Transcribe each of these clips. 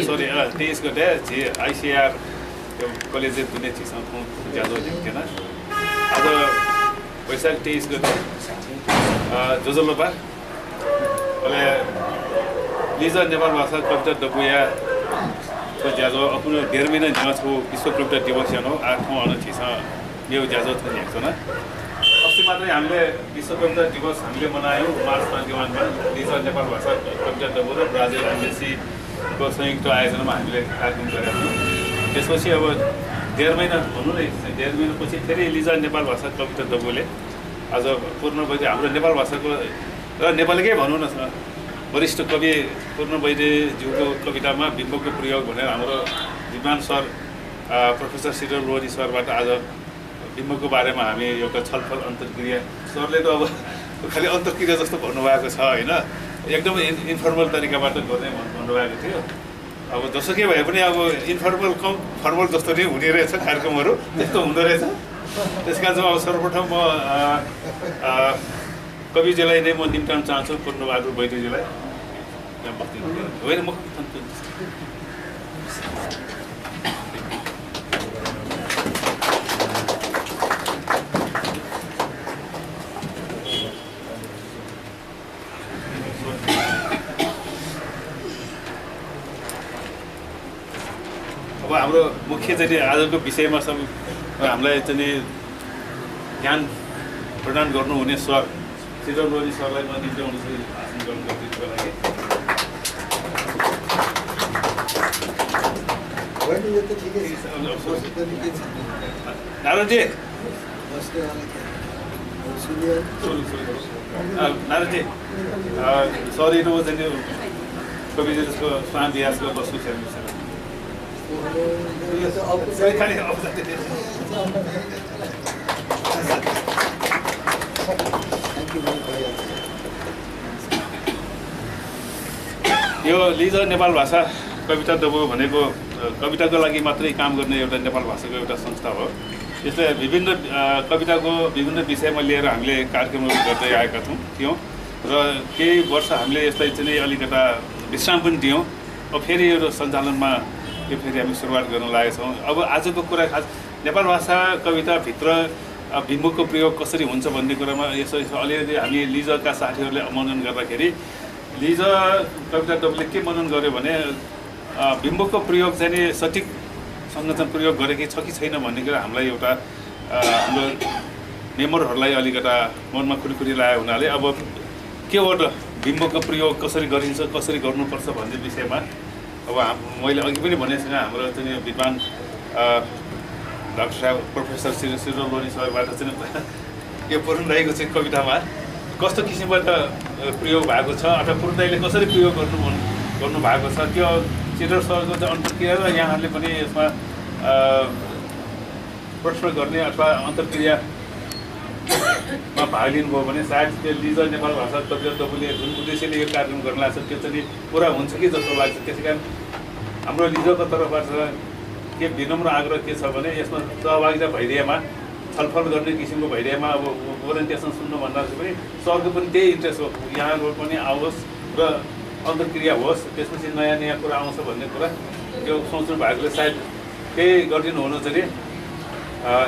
Sorry 23 गते ICR college दुनिया चीज ज्यादा थिएन आज वैशाख 23 गते जोजोलोपा अहिले लिजा नेपाल भाषा कविता डबुया को ज्यादा अपन डेढ़ महीना जहाँ छो विश्व कविता दिवस हो 8 आउन थिएछ यो ज्यादा छ यहाँ छ न अस्ति मात्रै हामीले विश्व कविता दिवस हामीले मनायौं मार्च 21 मा लिजा नेपाल भाषा कविता डबु र ब्राजिल एम्बेसी को संयुक्त आयोजनामा हामीले कार्यक्रम गरेका थियौँ त्यसपछि अब डेढ़ महीना भन्नु नै डेढ़ महिनापछि फेरि लिजा नेपाल भाषा कविता डबुले आज पूर्ण वैद्य हाम्रो नेपाल भाषाको र नेपालीकै भनौँ न वरिष्ठ कवि पूर्ण वैद्यज्यूको कवितामा बिम्बको प्रयोग भनेर हाम्रो विद्वान सर प्रोफेसर सिरल लोहरी सरबाट आज बिम्बको बारेमा हामी एउटा छलफल अन्तर्क्रिया सरले त अब खालि अन्तर्क्रिया जस्तो भन्नुभएको छ होइन एकदम इन्फर्मल तरिकाबाट गर्ने भन्नुभएको थियो अब जसोकै भए पनि अब इन्फर्मल कम फर्मल जस्तो नै हुने रहेछ कार्यक्रमहरू त्यस्तो हुँदो रहेछ त्यसका चाहिँ अब सर्वप्रथम म कविजीलाई नै म निम्ताउन चाहन्छु पूर्णबहादुर वैद्यजीलाई होइन म अब हाम्रो मुख्य चाहिँ आजको विषयमा सब हामीलाई चाहिँ ज्ञान प्रदान गर्नुहुने सर सिरल लोहरी सरलाई म निम्त्याउनु छु भाषण गर्नुको लागि नारायणजी नारायणजी सरी नो चाहिँ कविजी जसको स्वान दियासको बस्नु छ यो लिजा नेपाल भाषा कविता डबु भनेको कविताको लागि मात्रै काम गर्ने एउटा नेपाल भाषाको एउटा संस्था हो यसले विभिन्न कविताको विभिन्न विषयमा लिएर हामीले कार्यक्रमहरू गर्दै आएका थियौँ र केही वर्ष हामीले यसलाई चाहिँ अलिकता विश्राम पनि दियौँ अब फेरि यो सञ्चालनमा यो फेरि हामी सुरुवात गर्न लागेका छौँ अब आजको कुरा खास नेपाल भाषा कविताभित्र बिम्बको प्रयोग कसरी हुन्छ भन्ने कुरामा यसो अलिअलि हामी लिजाका साथीहरूले मनन गर्दाखेरि लिजा कविता डबुले के मनन गर्यो भने बिम्बको प्रयोग चाहिँ सठिक संरचना प्रयोग गरेकै छ कि छैन भन्ने कुरा हामीलाई एउटा हाम्रो मेम्बरहरूलाई अलिकता मनमा खुरीखुरी लागेको हुनाले अब के हो त बिम्बको प्रयोग कसरी गरिन्छ कसरी गर्नुपर्छ भन्ने विषयमा अब मैले अघि पनि भनेको छु हाम्रो चाहिँ विद्वान डाक्टर साहब प्रोफेसर सिरल लोहरी सरबाट चाहिँ यो पूर्ण दाइको चाहिँ कवितामा कस्तो किसिमबाट प्रयोग भएको छ अथवा पूर्ण दाइले कसरी प्रयोग गर्नु भएको छ त्यो सिरल सरको चाहिँ अन्तर्क्रिया र यहाँहरूले पनि यसमा प्रश्न गर्ने अथवा अन्तर्क्रियामा भाग लिनुभयो भने सायद त्यो लिजा नेपाल भाषा कविता डबुले जुन उद्देश्यले यो कार्यक्रम गर्न लाग्छ त्यो चाहिँ पुरा हुन्छ कि जस्तो लाग्छ त्यसै कारण हाम्रो लिजाको तर्फबाट के विनम्र आग्रह के छ भने यसमा सहभागिता भइदिएमा छलफल गर्ने किसिमको भइदिएमा अब ओरिएन्टेसन सुन्नुभन्दा पनि सरको पनि त्यही इन्ट्रेस्ट हो यहाँको पनि आओस् र अन्तर्क्रिया होस् त्यसपछि नयाँ नयाँ कुरा आउँछ भन्ने कुरा त्यो सोच्नु भएकोले सायद त्यही गरिदिनु हुनु चाहिँ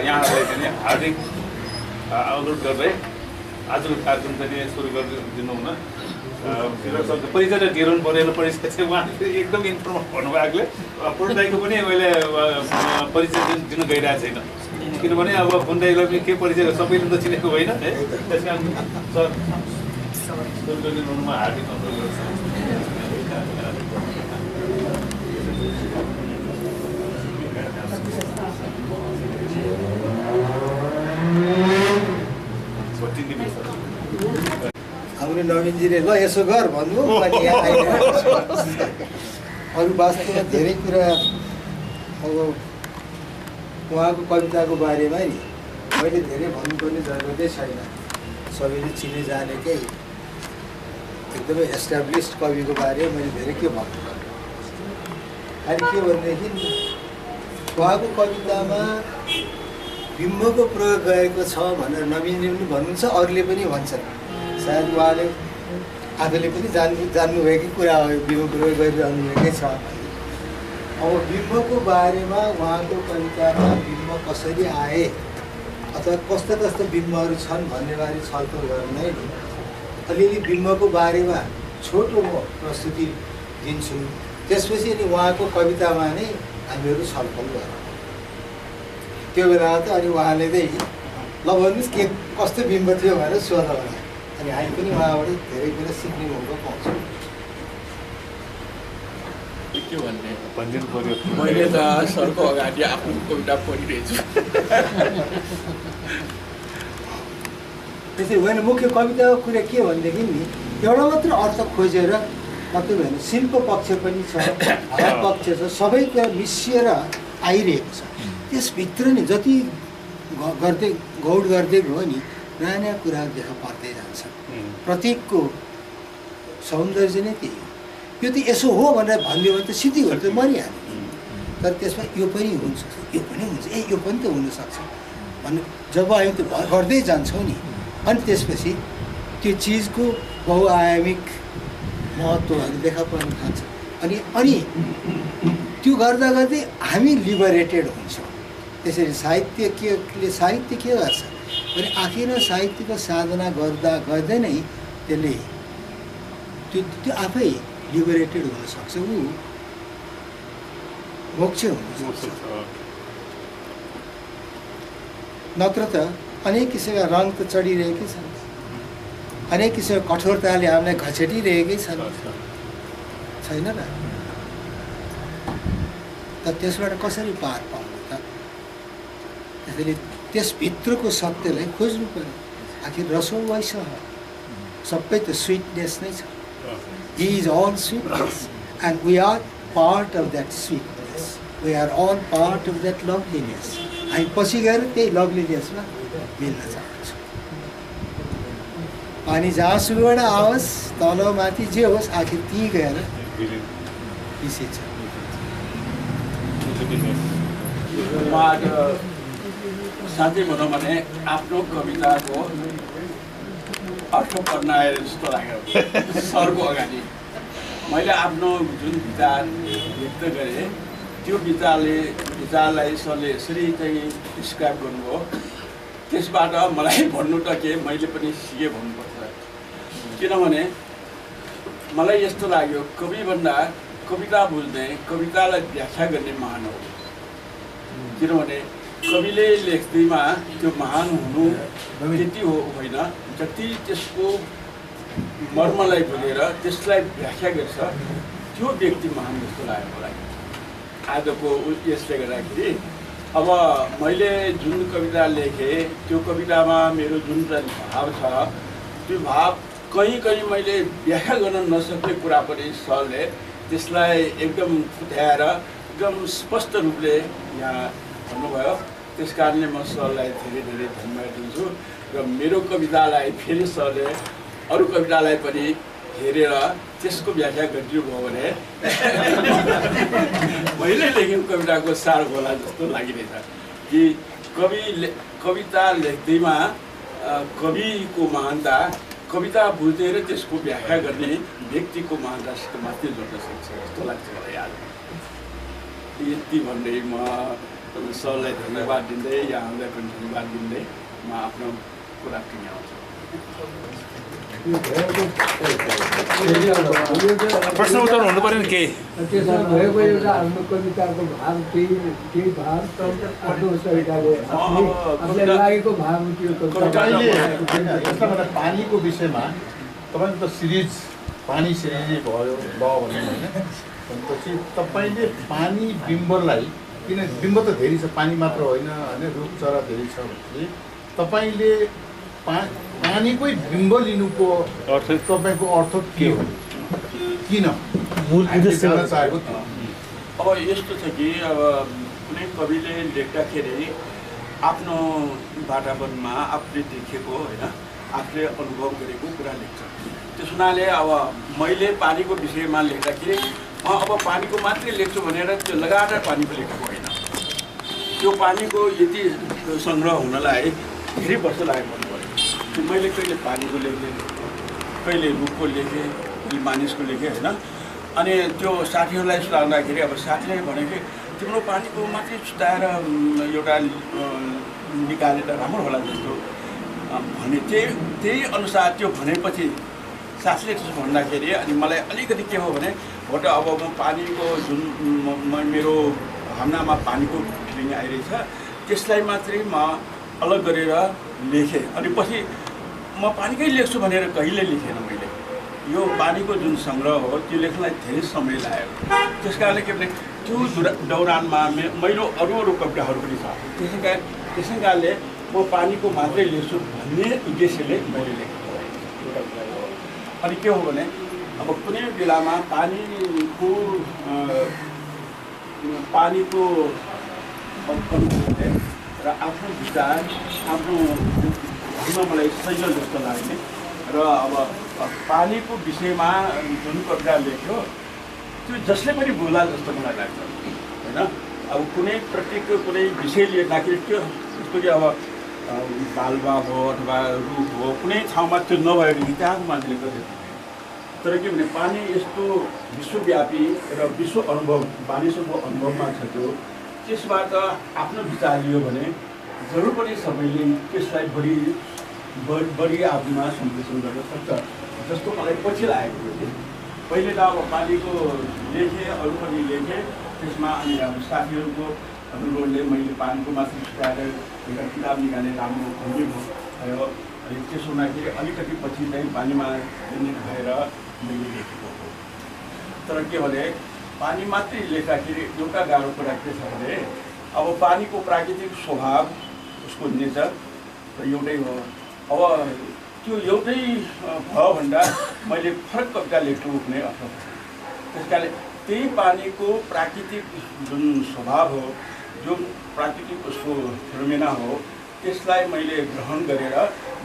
यहाँहरूलाई चाहिँ हार्दिक अनुरोध गर्दै आजको कार्यक्रम चाहिँ सुरु गरिदिनु हुन परिचय त दिनु परेन परिचय चाहिँ उहाँले एकदम इन्फर्मल भन्नुभएकोले पूर्ण दाइको पनि मैले परिचय दिनु गइरहेको छैन किनभने अब पूर्ण दाइलाई पनि के परिचय सबैले त चिनेको होइन है त्यस कारण सर सुरु गरिदिनुमा हार्दिक अनुरोध गर्छु हाम्रो नवीनजीले ल यसो गर भन्नु अनि यहाँ अरू वास्तवमा धेरै कुरा अब उहाँको कविताको बारेमा नि मैले धेरै भन्नुपर्ने जरुरतै छैन सबैले चिने जानेकै एकदमै एस्टाब्लिस्ड कविको बारेमा मैले धेरै के भन्नु अनि के भनेदेखि उहाँको कवितामा बिम्बको प्रयोग गरेको छ भनेर नवीनले पनि भन्नुहुन्छ अरूले पनि भन्छन् सायद उहाँले आफूले पनि जान्नुभएकै कुरा हो बिम्ब प्रयोग गरिरहनुभएकै छ अब बिम्बको बारेमा उहाँको कवितामा बिम्ब कसरी आए अथवा कस्ता कस्ता बिम्बहरू छन् भन्नेबारे छलफल गर्नै नि अलिअलि बिम्बको बारेमा छोटो म प्रस्तुति दिन्छु। त्यसपछि अनि उहाँको कवितामा नै हामीहरू छलफल गरौँ। त्यो बेला त अनि उहाँले चाहिँ ल भन्नुहोस् के कस्तो बिम्ब थियो भनेर सोध्नु होला। अनि हामी पनि उहाँबाट धेरै कुरा सिक्ने मौका पाउँछौँ। के भन्ने भनिदिनु पर्यो। मैले त सरको अगाडि आफ्नो कविता पढिरहेछु। त्यसरी होइन, मुख्य कविताको कुरा के भनेदेखि नि एउटा मात्र अर्थ खोजेर मतलब होइन, शिल्प पक्ष पनि छ, भाव पक्ष छ, सबै कुरा मिसिएर आइरहेको छ। त्यसभित्र नि जति गर्दै गौड गर्दै भयो नि नयाँ नयाँ कुरा देखा पर्दै जान्छ। प्रत्येकको सौन्दर्य नै त्यही हो। यो त यसो हो भनेर भनिदियो भने त सिद्धि हो, त मरिहाल्यो। तर त्यसमा यो पनि हुन्छ, यो पनि हुन्छ, यो पनि त हुनसक्छ भन्ने जब हामी त्यो गर्दै जान्छौँ नि अनि त्यसपछि त्यो चिजको बहुआयामिक महत्त्वहरू देखा पर्न थाल्छ। अनि त्यो गर्दा गर्दै हामी लिबरेटेड हुन्छौँ। त्यसरी साहित्य के गर्छ भने आखिरमा साहित्यको साधना गर्दा गर्दै नै त्यसले त्यो आफै लिबरेटेड हुनसक्छ, ऊ मोक्ष हुनसक्छ। नत्र त अनेक किसिमका रङ त चढिरहेकै छन्, अनेक किसिमको कठोरताले हामीलाई घचेटिरहेकै छन्, छैन र? त त्यसबाट कसरी पार पाउनु त? त्यसैले त्यसभित्रको सत्यलाई खोज्नु पर्यो। आखिर रसो वैस सबै त स्विटनेस नै छ। He is all sweetness and we are part of that sweetness. We are all part of that loveliness. हामी पछि गएर त्यही लभलिनेसमा मिल्न चाहन्छौँ। पानी जहाँसुकैबाट आओस्, तल माथि जे होस्, आखिर त्यहीँ गएर मिसिन्छ। साँच्चै भनौँ भने आफ्नो कविताको अर्थ पढ्न आएर जस्तो लाग्यो सरको अगाडि। मैले आफ्नो जुन विचार व्यक्त गरेँ त्यो विचारलाई सरले यसरी चाहिँ डिस्क्राइब गर्नुभयो। त्यसबाट मलाई भन्नु त के, मैले पनि सिकेँ भन्नुपर्छ। किनभने मलाई यस्तो लाग्यो कविभन्दा कविता बुझ्ने, कवितालाई व्याख्या गर्ने महान हो। किनभने कविले लेख्दैमा त्यो महान हुनु त्यति होइन, जति त्यसको मर्मलाई बुझेर त्यसलाई व्याख्या गर्छ त्यो व्यक्ति महान जस्तो लाग्यो मलाई आजको यसले गर्दाखेरि। अब मैले जुन कविता लेखेँ त्यो कवितामा मेरो जुन चाहिँ भाव छ त्यो भाव कहीँ मैले व्याख्या गर्न नसक्ने कुरा पनि सरले त्यसलाई एकदम फुट्याएर एकदम स्पष्ट रूपले यहाँ भन्नुभयो। त्यस कारणले म सरलाई धेरै धेरै धन्यवाद दिन्छु र मेरो कवितालाई फेरि सरले अरू कवितालाई पनि हेरेर त्यसको व्याख्या गरिदिनु भयो भने मैले लेखेको कविताको सार होला जस्तो लागिरहेछ कि कविता लेख्दैमा कविको महानता, कविता बुझ्ने र त्यसको व्याख्या गर्ने व्यक्तिको महानतासित मात्रै जोड्न सक्छ जस्तो लाग्छ मलाई। आज यति भन्दै म सरलाई धन्यवाद दिँदै यहाँहरूलाई पनि धन्यवाद दिँदै म आफ्नो कुरा टुङ्ग्याउँछु। प्रश्न उत्तर हुनु पर्यो नि केही। त्यसमा भएको एउटा आफ्नो कविताको भाव केही भाव आफ्नो कविताले आफूलाई लागेको भाव त्यो कविताले पानीको विषयमा तपाईँको त सिरिज पानी सिरिजै भयो भने होइन, भनेपछि तपाईँले पानी बिम्बलाई, किन बिम्ब त धेरै छ, पानी मात्र होइन रुख चरा धेरै छ भने तपाईँले पानीकै बिम्ब लिनुको तपाईँको अर्थ के हो, किन मूल उद्देश्य चाहेको थियो? अब यस्तो छ कि अब कुनै कविले लेख्दाखेरि आफ्नो वातावरणमा आफूले देखेको होइन, आफूले अनुभव गरेको कुरा लेख्छ। त्यस हुनाले अब मैले पानीको विषयमा लेख्दाखेरि अब पानीको मात्रै लेख्छु भनेर त्यो लगातार पानीको लेखेको होइन। त्यो पानीको यति सङ्ग्रह हुनलाई धेरै वर्ष लागेको हुनु पऱ्यो। मैले कहिले पानीको लेखेँ, कहिले रुखको लेखेँ, कहिले मानिसको लेखेँ होइन। अनि त्यो साथीहरूलाई सुनाउँदाखेरि अब साथीले भन्यो कि तिम्रो पानीको मात्रै छुट्याएर एउटा निकाले त राम्रो होला जस्तो भने त्यही अनुसार त्यो भनेपछि साथीले त्यसो भन्दाखेरि अनि मलाई अलिकति के हो भने हो त अब म पानीको जुन मेरो भावनामा पानीको फिलिङ आइरहेछ त्यसलाई मात्रै म अलग गरेर लेखेँ। अनि पछि म पानीकै लेख्छु भनेर कहिले लेखेन मैले। यो पानीको जुन सङ्ग्रह हो त्यो लेख्नलाई धेरै समय लाग्यो। त्यस कारणले के भने त्यो दौरानमा मेरो अरू कविताहरू पनि छ। त्यसै कारणले म पानीको मात्रै लेख्छु भन्ने उद्देश्यले मैले लेखेको एउटा कुरा हो। अनि के हो भने अब कुनै बेलामा पानीको र आफ्नो विचार आफ्नो भन्न मलाई सजिलो जस्तो लाग्ने र अब पानीको विषयमा जुन कविता लेख्यो त्यो जसले पनि बोला जस्तो मलाई लाग्छ होइन। अब कुनै प्रत्येक कुनै विषय लिँदाखेरि त्यो जस्तो कि अब बालुवा हो अथवा रुख हो कुनै ठाउँमा त्यो नभएर त्यहाँको मान्छेले गर्छ। तर के भने पानी यस्तो विश्वव्यापी र विश्व अनुभव मानिसहरूको अनुभवमा छ त्यो त्यसबाट आफ्नो विचार लियो भने जरुर पनि सबैले त्यसलाई बढी आफूमा सम्प्रेषण गर्न सक्छ जस्तो मलाई पछि लागेको थियो। पहिले त अब पानीको लेखेँ अरू पनि लेखेँ त्यसमा अनि अब साथीहरूको अनुरोधले मैले पानीको माथि छुट्याएर एउटा किताब निकालेर राम्रो हुने भयो। अनि त्यसो हुँदाखेरि अलिकति पछि चाहिँ पानीमा केन्द्रित भएर मैले लेखेको हो। तर के भने पानी मात्रै लेख्दाखेरि एउटा गाह्रो कुरा के छ भने अब पानीको प्राकृतिक स्वभाव उसको नेचर एउटै हो। अब त्यो एउटै भयो भन्दा मैले फरक कविता लेख्नु हुने अर्थ छ। त्यस कारणले त्यही पानीको प्राकृतिक जुन स्वभाव हो जुन प्राकृतिक उसको फिनोमेना हो त्यसलाई मैले ग्रहण गरेर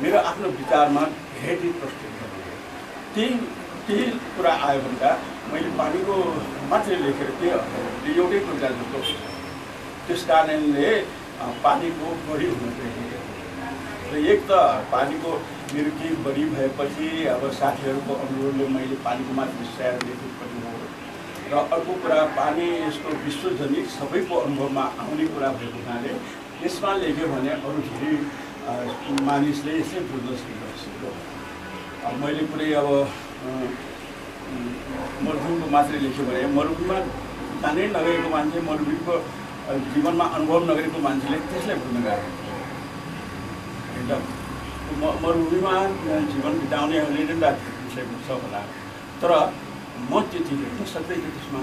मेरो आफ्नो विचारमा धेरै प्रस्तुत गरेँ। त्यही कुरा आयो भन्दा मैले पानीको मात्रै लेखेर त्यो एउटै कविता जस्तो त्यस कारणले पानीको बढी हुन चाहियो। र एक त पानीको मेरो केही बढी भएपछि अब साथीहरूको अनुरोधले मैले पानीको माथि विषयहरू लेखेको पनि हो। र अर्को कुरा पानी यस्तो विश्वजनित सबैको अनुभवमा आउने कुरा भएको हुनाले यसमा लेख्यो भने अरू धेरै मानिसले यसै बुझ्न सक्छ। मैले पुरै अब मरुभूमिको मात्रै लेख्यो भने मरुभूमिमा जानै नगरेको मान्छे मरुभूमिको जीवनमा अनुभव नगरेको मान्छेले त्यसलाई बुझ्न गाह्रो हुन्छ। मरुभूमिमा जीवन बिताउनेहरूले नै विषय बुझ्छ होला तर म त्यति लेख्न सक्दैन त्यसमा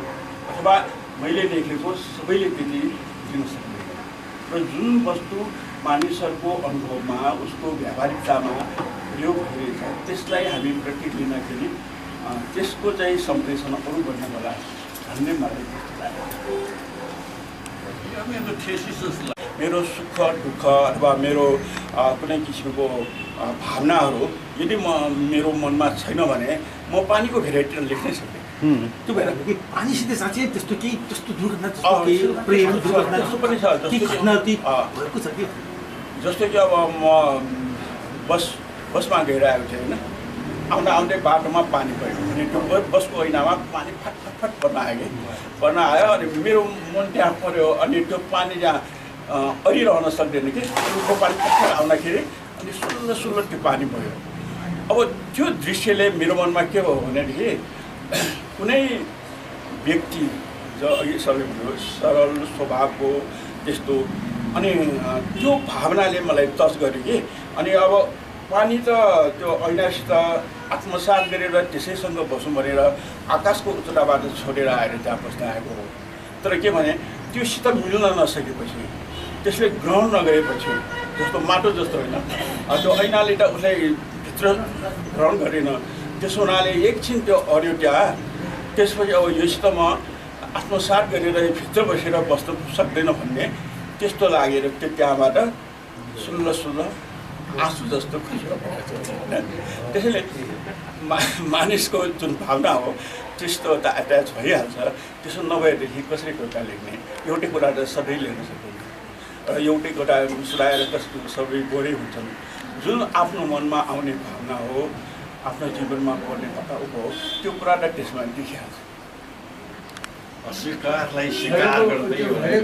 अथवा मैले लेखेको सबैले त्यति दिन सक्दैन। र जुन वस्तु मानिसहरूको अनुभवमा उसको व्यावहारिकतामा प्रयोग भइरहेछ त्यसलाई हामी प्रत्येक लिँदाखेरि त्यसको चाहिँ सम्प्रेषण अरू गर्ने होला भन्ने मलाई त्यस्तो लाग्यो। मेरो सुख दुःख अथवा मेरो कुनै किसिमको भावनाहरू यदि मेरो मनमा छैन भने म पानीको भेराइटी लेख्नै सक्दैन। त्यो भएर पानीसित साँच्चै त्यस्तो केही त्यस्तो दुर्घटना पनि छ जस्तो कि अब म बसमा गइरहेको थिएँ होइन आउँदै बाटोमा पानी पऱ्यो अनि त्यो बसको ऐनामा पानी फट पर्न आयो कि पर्न आयो अनि मेरो मन त्यहाँ पऱ्यो अनि त्यो पानी जहाँ अरिरहन सक्दैन कि रुखको पानी फट आउँदाखेरि अनि सुल्लो त्यो पानी भयो। अब त्यो दृश्यले मेरो मनमा के भयो भनेदेखि कुनै व्यक्ति जो अघि सबै भयो सरल स्वभावको त्यस्तो अनि त्यो भावनाले मलाई टच गर्यो कि अनि अब पानी त त्यो ऐनासित आत्मसात गरेर त्यसैसँग बसौँ भनेर आकाशको उच्चताबाट छोडेर आएर त्यहाँ बस्न आएको हो। तर के भने त्योसित मिल्न नसकेपछि त्यसले ग्रहण नगरेपछि जस्तो माटो जस्तो होइन त्यो ऐनाले त उसलाई भित्र ग्रहण गरेन त्यसो हुनाले एकछिन त्यो अड्यो त्यहाँ त्यसपछि अब योसित म आत्मसात गरेर भित्र बसेर बस्न सक्दैन भन्ने त्यस्तो लागेर त्यो त्यहाँबाट सुल्लो आँसु जस्तो खुसिएको त्यसैले मानिसको जुन भावना हो त्यस्तो त एट्याच भइहाल्छ। त्यसो नभएदेखि कसरी कविता लेख्ने एउटै कुरा त सधैँ लेख्न सक्दैन र एउटै कुरा सुलाएर कस्तो सबै बोरै हुन्छन्। जुन आफ्नो मनमा आउने भावना हो आफ्नो जीवनमा पर्ने कथा हो त्यो कुरा त त्यसमा देखिहाल्छ। अस्वीकारलाई स्वीकार गर्दै